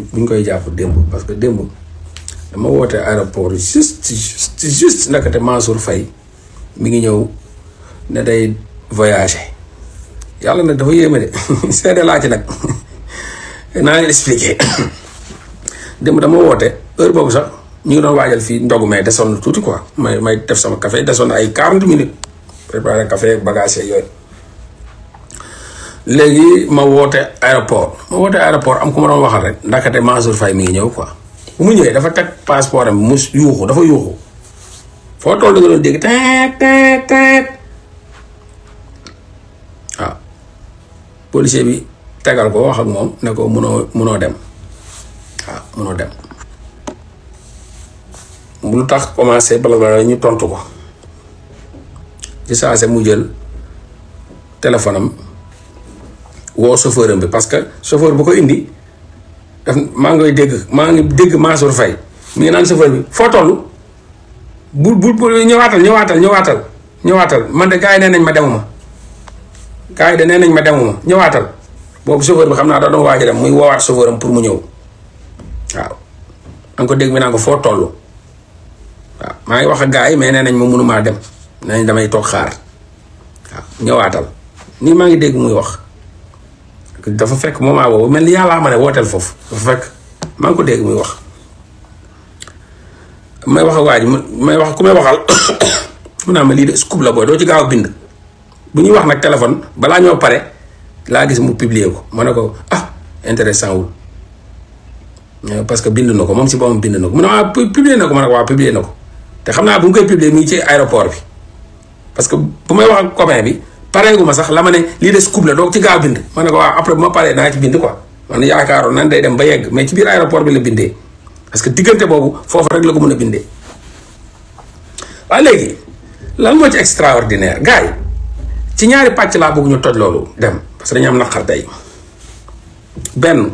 buñ koy jàpp démb parce que démb dama woote aéroport juste nakate Mansour Faye mi ngi ñëw ne day voyager yàlla nag dafa yéeme de seede laa ci nag naa leen expliqué démb dama woote heure boobu sax ñu ngi doon waajal fii ndogu mais desoon na tuuti quoi may def sama café desoon na ay 40 minutes préparé café bagage yooyu léegi ma woote aéroport am ku ma doon waxal rek ndakate Mansour Faye mi ngi ñëw quoi bu mu ñëwee dafa teg passeport am mu yuuxu dafa yuuxu foo toll da nga doon dégg teet waaw policier bi tegal ko wax ak moom ne ko munoo dem waaw munoo dem lu tax commencé bala ñu tontu ko ci saa se mu jël téléphone am woo chauffeur am bi parce que chauffeur bu ko indi daf maa ngi dégg Mansour Faye mi ngi naan chauffeur bi foo toll bu ñëwaatal man de gars yi nee nañ ma demuma ñëwaatal boobu chauffeur bi xam naa da doon waaj a dem muy woowaat chauffeur am pour mu ñëw waaw danga ko dégg mi naan ko foo toll waaw maa ngi wax ak gars yi mais nee nañ ma mënumaa dem nee nañ damay toog xaar waaw ñëwaatal nii maa ngi dégg muy wax dafa fekk moment boobu mel ni yàllaa ma ne wooteel foofu dafa fekk maa ngi ko dégg muy wax may wax ak waa ji may wax ku may waxal mu naa ma lii de scoop la booy doo ci gaaw a bind bu ñuy wax nag téléphone balaa ñoo pare laa gis mu publier ko ma ne ko intéressant wul parce que bind na ko moom si boppam bind na ko mu ne publier na ko ma ne ko waaw publier na ko te xam naa bu mu koy publier mi ngi ci aéroport bi parce que bu may wax ak copain bi pareegu ma sax la ma ne lii de scoop la doog ci gaaw bind ma ne ko waaw après bu ma paree naa ci bind quoi man yaakaaroon nan day dem ba yegg mais ci biir aéroport bi la bindee parce que diggante boobu foofu rek la ko mën a bindee waaye léegi lan moo ci extraordinaire gars yi ci ñaari pàcc laa bëgg ñu toj loolu dem parce que dañu am naqar tey benn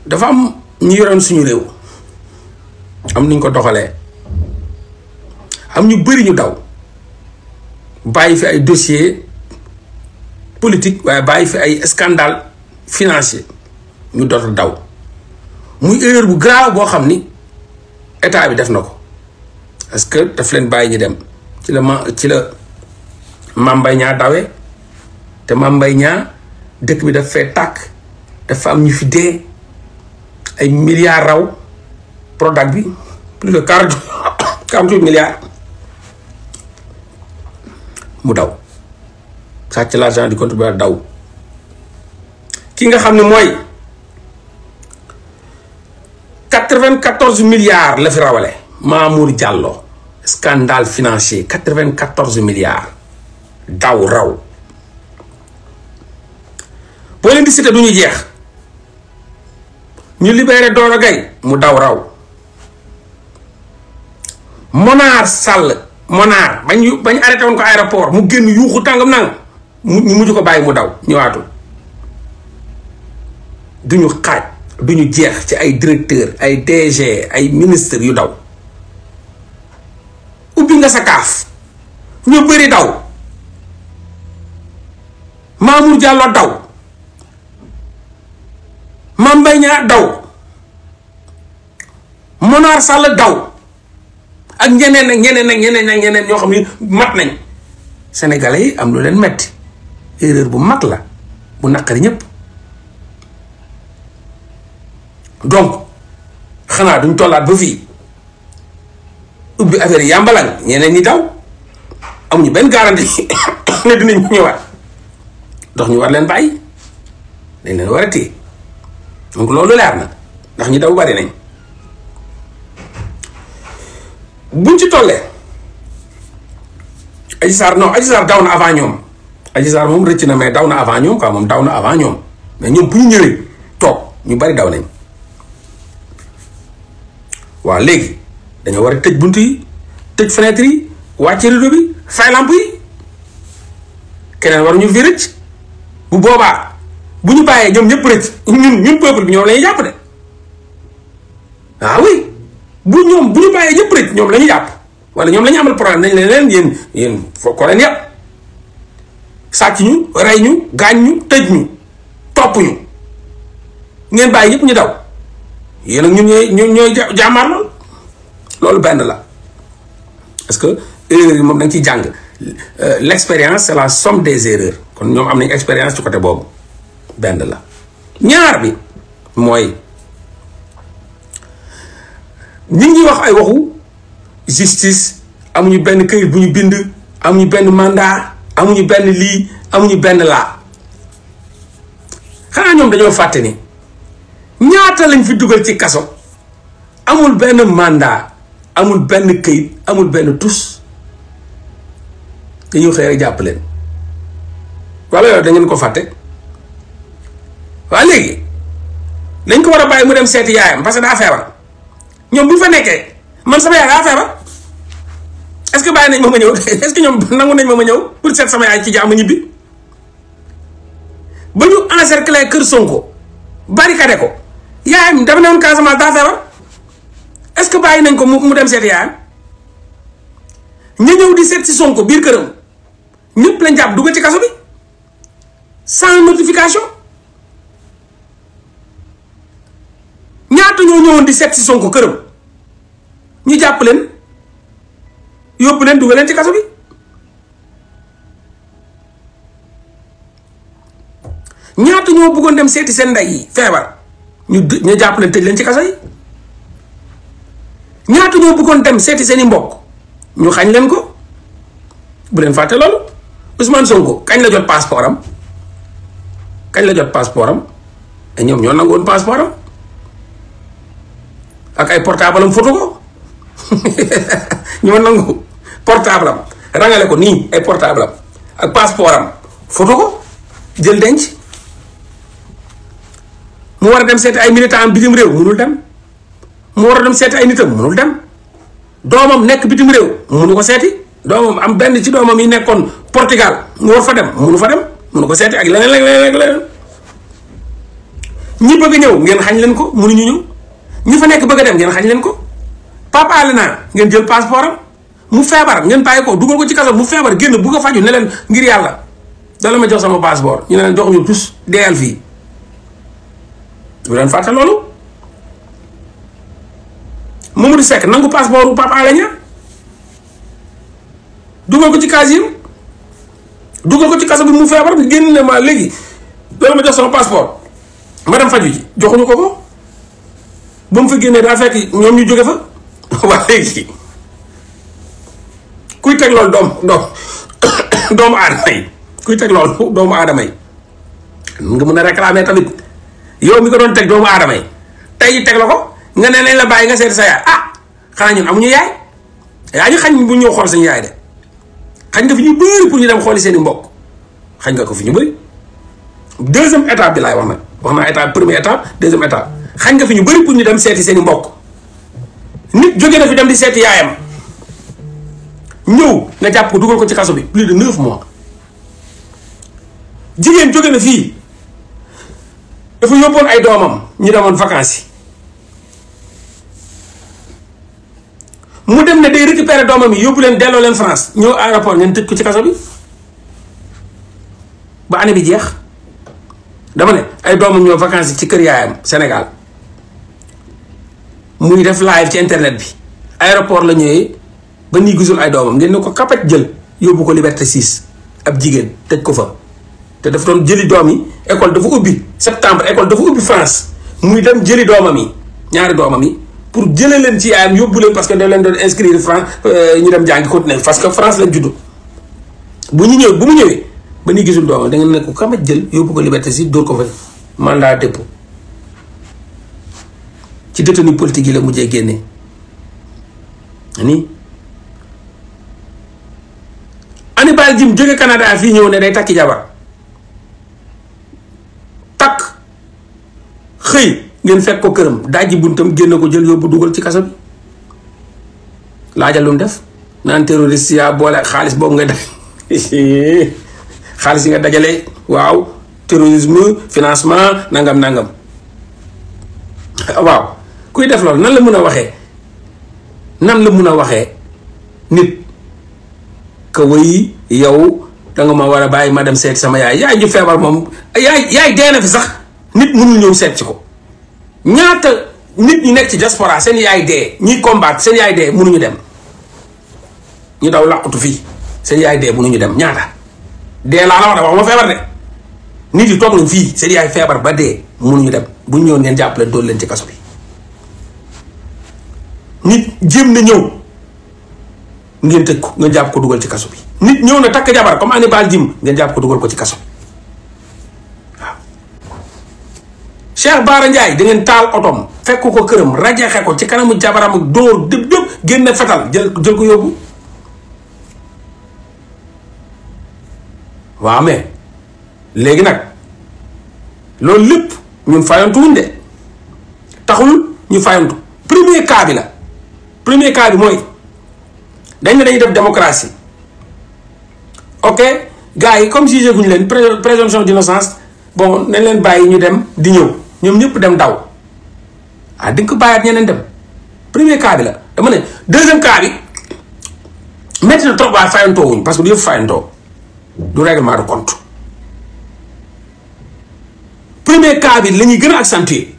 dafa am ñu yoroon suñu réew am nuñ ko doxalee am ñu bëri ñu daw bàyyi fi ay dossier politique waaye bàyyi fi ay scandale financier ñu doot daw muy erreur bu grave boo xam ni état bi def na ko parce que daf leen bàyyi ñu dem ci la Mame Mbaye Niang dawee te Mame Mbaye Niang dëkk bi daf fee tàkk dafa am ñu fi dee ay milliards raw Prodac bi plus de 48 milliards mu daw sàcc l'argent du contribuable daw ki nga xam ne mooy 94 milliards la fi rawale Mamour Diallo scandale financier 94 milliards daw raw boo leen di cité du ñu jeex ñu libéré Doro Gaye mu daw raw Monar Sall bañ arrêté woon ko aéroport mu génn yuuxu tàngam nang ñu mujj ko bàyyi mu daw ñëwaatul duñu xaaj duñu jeex ci ay directeur ay DG ay ministre yu daw ubbi nga sa kaaf ñu bëri daw Mamour Diallo daw Mame Mbaye Niang daw Monar Sall daw ak ñeneen ñoo xam ni mat nañ sénégalais yi am lu leen metti erreur bu mag la bu naqari ñëpp donc xanaa duñ tollaat ba fii ubbi affaire yi yàmbalang ñeneen ñi daw amuñu benn garantie ne dinañ ñëwaat ndax ñu war leen bàyyi dañ leen war a téye donc loolu leer na ndax ñi daw bari nañ buñ ci tollee Adji Sarr daw na avant ñoom Adji Sarr moom rëcc na mais daw na avant ñoom quoi moom daw na avant ñoom mais ñoom bu ñu ñëwee toog ñu bari daw nañ waaw léegi dañoo war a tëj bunt yi tëj fenêtre yi wàcce rideau bi fay lamp yi keneen waruñu fi rëcc bu boobaa bu ñu bàyyee ñoom ñëpp rëcc ñun peuple bi ñoom la ñuy jàpp de oui bu ñu bàyyee ñëpp rëcc ñoom la ñuy jàpp wala ñoom la ñu amal problème nañ leen yéen foo ko leen yàpp sàcc ñu rey ñu gaañ ñu tëj ñu topp ñu ngeen bàyyi yëpp ñu daw yéen ak ñun ñooy jàmmaar loolu benn la parce que erreur yi moom da nga ciy jàng l'expérience c'est la somme des erreurs kon ñoom am nañ expérience ci côté boobu benn la. ñaar bi mooy ñi ngi wax ay waxu justice amuñu benn këyit bu ñu bind amuñu benn mandat amuñu benn lii amuñu benn laa xanaa ñoom dañoo fàtte ni ñaata lañ fi dugal ci kaso amul benn mandat amul benn këyit amul benn tus dañoo xëy rek jàpp leen wala yow da ngeen ko fàtte waa léegi dañ ko war a bàyyi mu dem seeti yaayam parce que daa feebar ñoom bu ñu fa nekkee man sama yaay daa feebar est-ce que bàyyi nañ ma ñëw est-ce que ñoom nangu nañ ma ñëw pour seet sama yaay ci jàmm ñibbi ba ñu encercler kër Sonko barricade ko yaayam dafa ne woon Casamance daa feebar est-ce que bàyyi nañ ko mu dem seeti yaayam ñu ñëw di seet si Sonko biir këram ñëpp lañ jàpp dugg ci kaso bi sans notification ñaata ñoo ñëwoon di seet si Sonko këram ñu jàpp leen yóbbu leen dugal leen ci kaso bi ñaata ñoo bëggoon dem seeti seen ndey yi feebar ñu jàpp leen tëj leen ci kaso yi ñaata ñoo bëggoon dem seeti seen i mbokk ñu xañ leen ko bu leen fàtte loolu Ousmane Sonko kañ la jot passeport am et ñoom ñoo nangoon passeport am ak ay portable am photo ko ñoo nangu portable am rangale ko nii ay portable am ak passeport am photo ko jël denc mu war a dem seeti ay militant am bitim réew munul dem mu war a dem seeti ay nitam munul dem doomam nekk bitim réew munu ko seeti doomam am benn ci doomam yi nekkoon Portugal mu war fa dem munu fa dem munu ko seeti ak leneen ñi bëgg ñëw ngeen xañ leen ko munuñu ñëw ñi fa nekk bëgg a dem ngeen xañ leen ko Pape Alé Niang ngeen jël passeport am mu feebar ngeen bàyyi ko dugal ko ci kaso mu feebar génn bugg a faju ne leen ngir yàlla dala ma jox sama passeport ñu ne leen joxuñu tous deyal fii bu leen fàtte loolu Mamadou Seck nangu passeport bu Pape Alé Niang dugal ko ci casier dugal ko ci kaso bi mu feebar bi génn ne ma léegi dala ma jox sama passeport ma dem faju ji joxuñu ko ba mu fa génnee daa fekk ñoom ñu jóge fa waa léegi kuy teg loolu doomu aadama yi kuy teg loolu doomu aadama yi nga mën a réclamer tamit yow mi ko doon teg doomu aadama yi tey teg la ko nga ne nañ la bàyyi nga seeti sa yaay xanaa ñun amuñu yaay yaa ñu xañ bu ñëw xool suñu yaay de xañ nga fi ñu bëri pour ñu dem xooli seen i mbokk xañ nga ko fi ñu bëri deuxième étape bi laay wax nag wax naa étape première étape deuxième étape xañ nga fi ñu bëri pour ñu dem seeti seen i mbokk nit jóge na fi dem di seeti yaayam ñëw nga jàpp ko dugal ko ci kaso bi plus de 9 mois jigéen jóge na fii dafa yóbboon ay doomam ñu demoon vacances yi mu dem ne day récupérer doomam yi yóbbu leen delloo leen France ñëw aéroport ngeen tëj ko ci kaso bi ba année bi jeex dama ne ay doomam ñoo vacances yi ci kër yaayam Sénégal muy def live ci internet bi aéroport la ñëwee ba nii gisul ay doomam ngeen ne ko kapat jël yóbbu ko Liberté 6 ab jigéen tëj ko fa te dafa doon jëli doom yi école dafa ubbi septembre école dafa ubbi France muy dem jëli doomam yi ñaari doomam yi pour jëlee leen ci yaayam yóbbu leen parce que da leen doon inscrire France ñu dem jàngi continuer parce que France lañ judd bu mu ñëwee ba nii gisul doomam da ngeen ne ko kapat jël yóbbu ko Liberté 6 dóor ko fa mandat dépôt ci détenu politique yi la mujjee génnee nii Hannibal Djim jóge Canada fii ñëw ne day takki jabar takk xëy ngeen fekk ko këram dajji buntam génn ko jël yóbbu dugal ci kaso bi laajal lu mu def naan terroriste yaa boole xaalis boobu nga def xaalis yi nga dajale waaw terrorisme financement nangam waaw kuy def loolu nan la mun a waxee nit ka wëy yow danga ma war a bàyyi ma dem seeti sama yaay ju feebar moom yaay dee na fi sax nit mënul ñëw seet ci ko ñaata nit ñi nekk ci diaspora seen yaay dee ñiy combattre seen yaay dee mënuñu dem ñu daw làqutu fii seen yaay dee mënuñu dem ñaata dee laa la wax de wax ma feebar de nit yi toog nañ fii seen yaay feebar ba dee mënuñu dem bu ñu ñëw ngeen jàppale dool leen ci kaso bi nit jéem na ñëw ngeen tëj ko ngeen jàpp ko dugal ci kaso bi nit ñëw na takk jabar comme Hannibal Djim ngeen jàpp ko dugal ko ci kaso bi waaw Cheikh Bara Ndiaye da ngeen taal otom fekk ko këram rajaxe ko ci kanamu jabaram ak dóor dëb génne fetal jël ko yóbbu waaw mais léegi nag loolu lépp ñun fayantu wuñ de taxul ñu fayantu premier cas bi la premier cas bi mooy dañ ne dañuy def démocratie ok gars yi comme jugé guñ leen présomption d'innocence bon nañ leen bàyyi ñu dem di ñëw ñoom ñëpp dem daw di nga ko bàyyaat ñeneen dem premier cas bi la dama ne deuxième cas bi métti na trop waaye fayantoo wuñ parce que du yëpp fayantoo du règlement de compte premier cas bi la ñuy gën a accentuer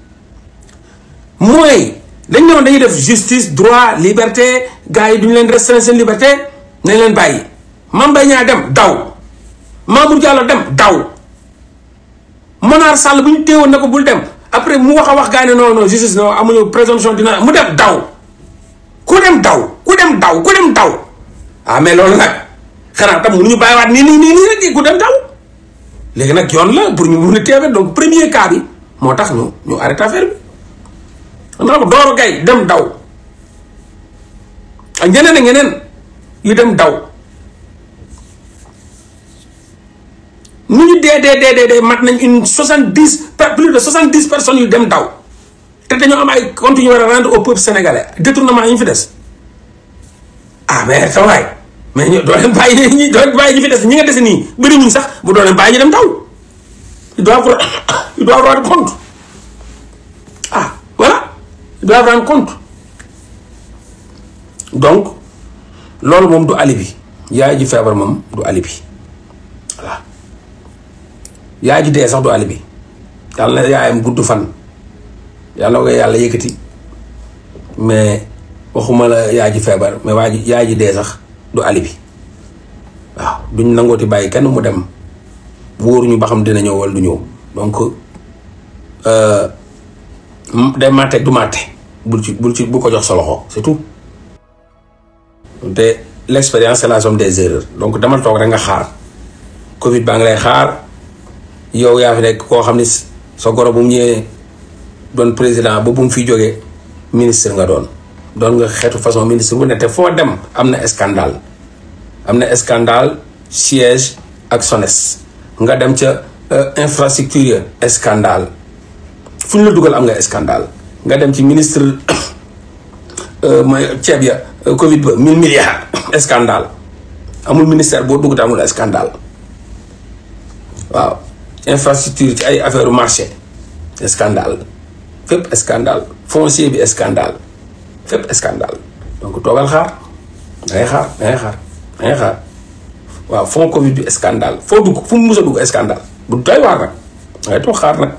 mooy dañ ne woon dañuy def justice droit liberté gars yi duñu leen restreindre seen liberté nañ leen bàyyi Mame Mbaye Niang dem daw Mamour Diallo dem daw Manar Sall bu ñu téewoon na ko bul dem après mu wax a wax gars yi ne non justice non amuñu présomption dina mu dem daw ku dem daw mais loolu nag xanaa tam mënuñu bàyyiwaat nii rek ku dem daw léegi nag yoon la pour ñu mun a teewee donc premier cas bi moo tax ñu arrêté affaire bi xam nga ko Doro Gaye dem daw ak ñeneen ak ñeneen yu dem daw nu ñu dee mat nañ une 70 plus de 70 personnes yu dem daw te dañoo am ay comptes yu war a rendre au peuple sénégalais détournement yi ñu fi des mais sa waay mais ñu doo leen bàyyi ñi fi des ñi nga dese nii bëri ñu sax bu doo leen bàyyi ñu dem daw ils doivent rendre compte voilà ils doivent rendre compte donc loolu moom du alibi yaay ji feebar moom du alibi voilà yaay ji dee sax du alibi yàlla na yaayam gudd fan yàlla na ko yàlla yëkkati mais waxuma la yaay ji feebar mais yaay ji dee sax du alibi waaw duñ nangooti bàyyi kenn mu dem wóoruñu ba xam dina ñëw wala du ñëw donc day màtte du màtte bul ko jox sa loxo c'est tout te l'expérience c'est la somme des erreurs donc dama toog rek nga xaar Covid baa ngi lay xaar yow yaa fi nekk koo xam ni sa goro bu mu ñëwee doon président ba bu mu fi jógee ministre nga doon nga xeetu façon ministre bu ne te foo dem am na scandale siège ak SONES nga dem ca infrastructure scandale fu ñu la dugal am nga scandale nga dem ci ministre mooy ceeb ya Covid ba 1000 milliards scandale amul ministère boo dugg te amul scandale waaw infrastructure ci ay affaire marché scandale fépp scandale foncier bi scandale fépp scandale donc toogal xaar da ngay xaar waaw fond Covid bi scandale foo dugg fu mu mus a dugg scandale bu doy waar nag da ngay toog xaar nag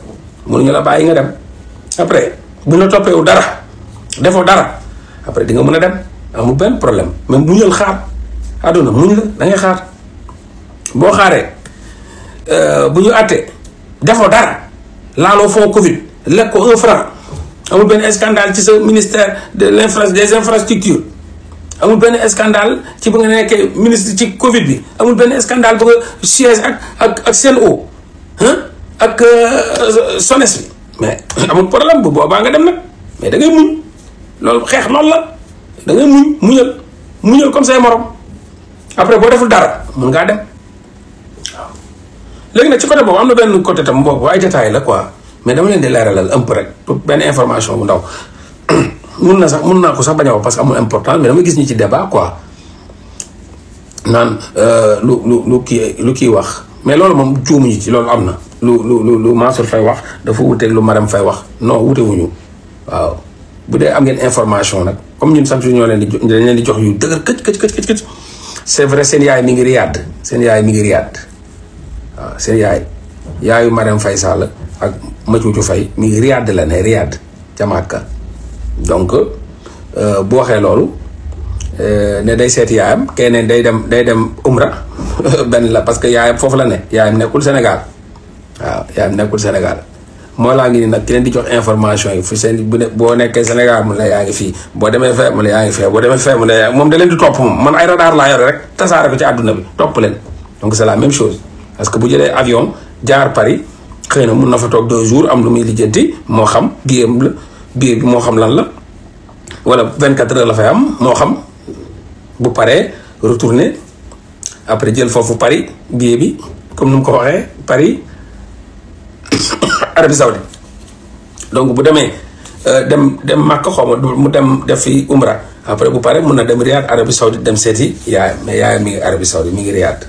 mënuñu la bàyyi nga dem après bu la toppeewu dara defoo dara après di nga mën a dem amul benn problème même muñal xaar àdduna muñ la da ngay xaar boo xaaree bu ñu àttee defoo dara laaloo fond Covid lekk ko 1 franc amul benn scandale ci sa ministère des infrastructures amul benn scandale ci ba nga nekkee ministre ci Covid bi amul benn scandale ba nga siège ak Sen'Eau ak SONES bi mais amul problème bu boobaa nga dem nag mais da ngay muñ loolu xeex loolu la da ngay muñal comme say morom après boo deful dara mun ngaa dem waaw. léegi nag ci côté boobu am na benn côté tam boobu ay détails la quoi mais dama leen di leeralal un peu rek benn information bu ndaw mun naa ko sax bañ a wax parce que amul important mais dama gis ñi ci débat quoi naan lu kii wax mais loolu moom juumuñu ci loolu am na lu Mansour Faye wax dafa wuteeg lu Marème Faye wax non wutewuñu waaw bu dee am ngeen information nag comme ñun sant ñoo leen di jox yu dëgër këc c'est vrai seen yaay mi ngi Riyad waaw seen yaayu Marème Faye Sall ak Mathioutou Faye mi ngi Riyad la ne Riyad ca Màkka donc bu waxee loolu ne day seeti yaayam keneen day dem umra benn la parce que yaayam foofu la ne yaayam nekkul Sénégal waaw yaayam nekkul Sénégal moo laa ngi ni nag ki leen di jox information yi fu seen bu ne boo nekkee Sénégal mu ne yaa ngi fii boo demee fee mu ne yaa ngi fee boo demee fee mu ne moom da leen di topp moom man ay radar laa yore rek tasaare ko ci àdduna bi topp leen donc c'est la même chose parce que bu jëlee avion jaar Paris xëy na mun na fa toog 2 jours am lu muy lijjanti moo xam billet bi moo xam lan la wala 24 heures la fay am moo xam bu paree retourner après jël foofu Paris billet bi comme nu mu ko waxee Paris Arabie Saoudite donc bu demee dem Makka xaw ma mu dem def fi umra après bu paree mun na dem Riyad Arabie Saoudite dem seeti yaayam mais yaayam mi ngi Arabie Saoudite mi ngi Riyad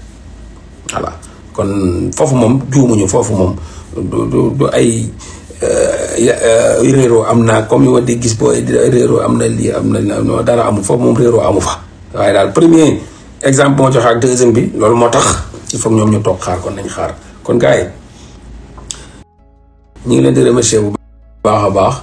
voilà kon foofu moom juumuñu foofu moom du ay réeroo am na comme yow di gis boo réeroo am na lii am na dara amul foofu moom réeroo amu fa waaye daal premier exemple moo joxe ak deuxième bi loolu moo tax il faut ñoom ñu toog xaar kon nañ xaar kon gars yi ñu ngi leen di remercier bu baax a baax